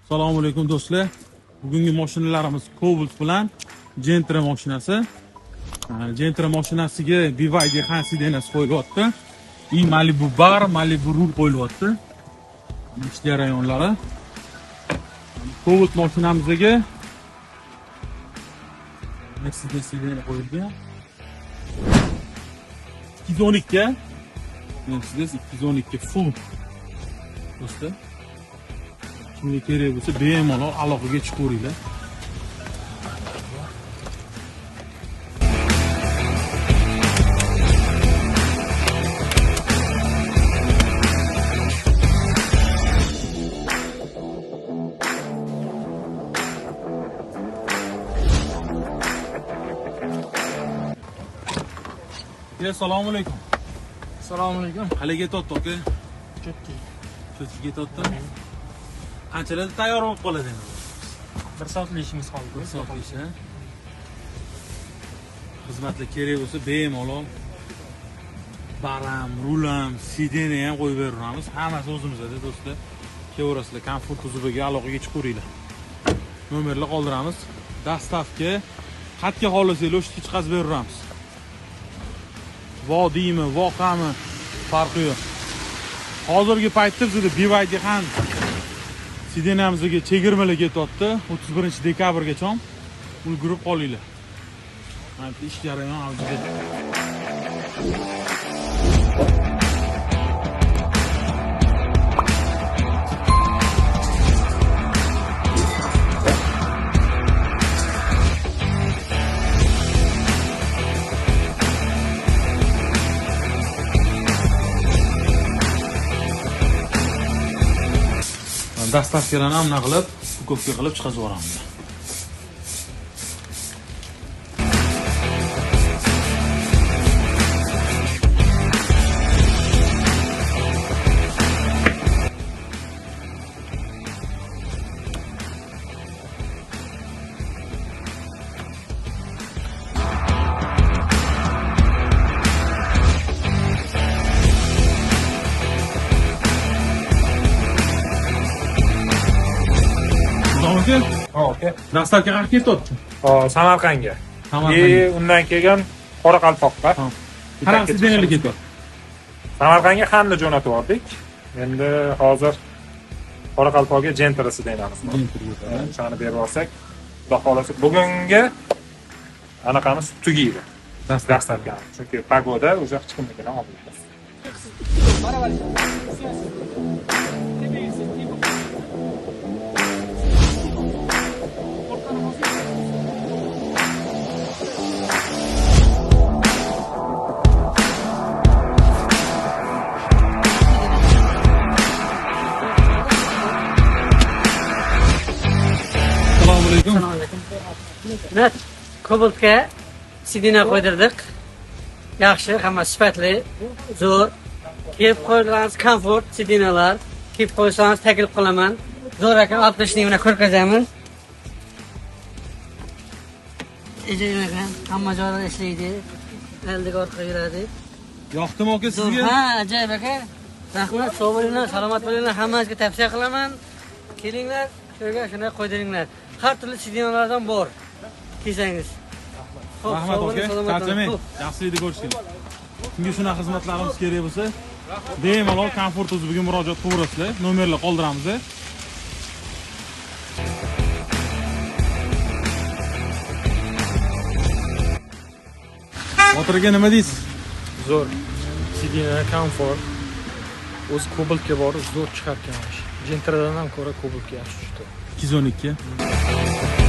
Assalomu alaykum do'stlar. Bugungi mashinalarimiz Cobalt bilan Gentra mashinasi. Gentra mashinasiga BYD Han sidenasi qo'yilyapti. И Malibu bar, Malibu rul qo'yilyapti. Ish jarayonlari. Cobalt mashinamizga Mercedes sidena qo'yilgan. 212 Mercedes 212 full. Do'stlar, kimga kerak bo'lsa bemalol aloqaga chiqaveringlar. Assalomu alaykum. Assalomu alaykum. Hali ketyapti aka? Cho'tki. Cho'tki ketyapti. Qanchalarda tayyor bo'lib qoladi endi? 1 soatlik ishimiz qoldi. 1 soatlik ish, ha? Xizmatlar kerak bo'lsa bemalol baram, rulam, sideni ham qo'yib beraveramiz. Hammasi o'zimizda do'stlar. Kelaverasizlar, Komfort uzubiga aloqaga chiqaveringlar. Nomerlar qoldiramiz. Dastavka xatga xohlasanglar o'sha chiqazib beraveramiz. Vodiymi, voqami farqi yo'q. Hozirgi paytda bizda BYD Han sidenamizga chegirmalar ketyapti. 31-dekabrgacha ulgurib qolinglar. Mana bu ish jarayoni avjida. Dastavkalarni ham naqlab, ukovka qilib chiqazib yuboramiz. Okey. Dastavka qayerga ketyapti? Samarqandga. Samarqandga. Undan keyin Qoraqalpoqqa. Qancha sidenali ketyapti? Samarqandga hamda jo'natib yubordik. Endi hozir Qoraqalpoqqa Gentra sidenamiz bor. O'shani berib yuborsak, xudo xolasa bugungi anaqamiz tugaydi. Dastavka. Chunki pagoda o'sha hech kimnikidan olmaymiz. Assalomu alaykum. Mana Cobaltga sidina qo'ydirdik. Yaxshi, hamma sifatli, zo'r. Kelib qo'yilgan komfort sidinalar. Kelib qo'ysangiz taklif qilaman. Zo'r ekan, olib mana ko'rgazamiz. Ekan, hamma joyda ishlaydi. Oldiga orqaga yuradi. Yoqdimi aka sizga? Ha, ajoyib aka. Rahmat, sog' bo'linglar, salomat bo'linglar. Hammangizga tavsiya qilaman. Kelinglar, shuga shunday qo'ydiringlar. Har turli sidinalardan bor. Kelsangiz. Rahmat aka, charchamang. Yaxshilikda ko'rishguncha. Kimga shunaqa xizmatlarimiz kerak bo'lsa, bemalol Komfort uzubiga murojaat qilaverasizlar. Nomerlar qoldiramiz. Botir aka nima deysiz? Zo'r. Sidina, komfort. O'z Cobaltga borib zo'r chiqar ekan. Gentradan ham ko'ra Cobaltga yaxshi tushdi. 212.